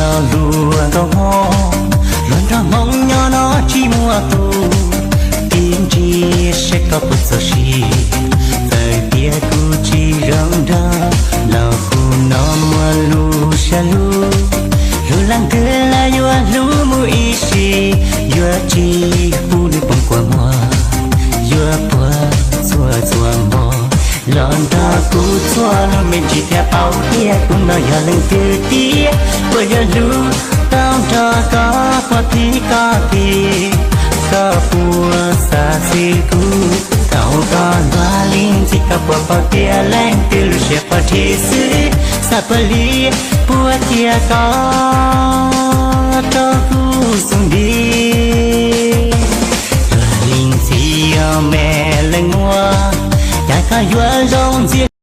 Luag nkauj hmoob, luag nrog hmoob nyob no tsis muaj tus, tib ntsis saib koj puas txaus siab. Txawm tias kuv tsis zoo nraug los kuv no muaj lub siab hlub, hlub leej twg los yuav hlub mus ib sim, yuav tsis pub nws poob kua muag, yuav puag txhua txhua hmo los nrog kuv txhua lub me ntsis thiaj paub tias kuv no yog leej twg tiag, puas yog hlub tau nrog koj puag tim koj tim, koj puas xav xwb kuv tau koj luag li ntxhi, koj puas paub tias leej twg lub siab pom dheev xwb, xav puag li puas cia koj rau kuv xub ntiag. Luag li ntxhi os me leej muam, cas koj yuav zoo ntxiag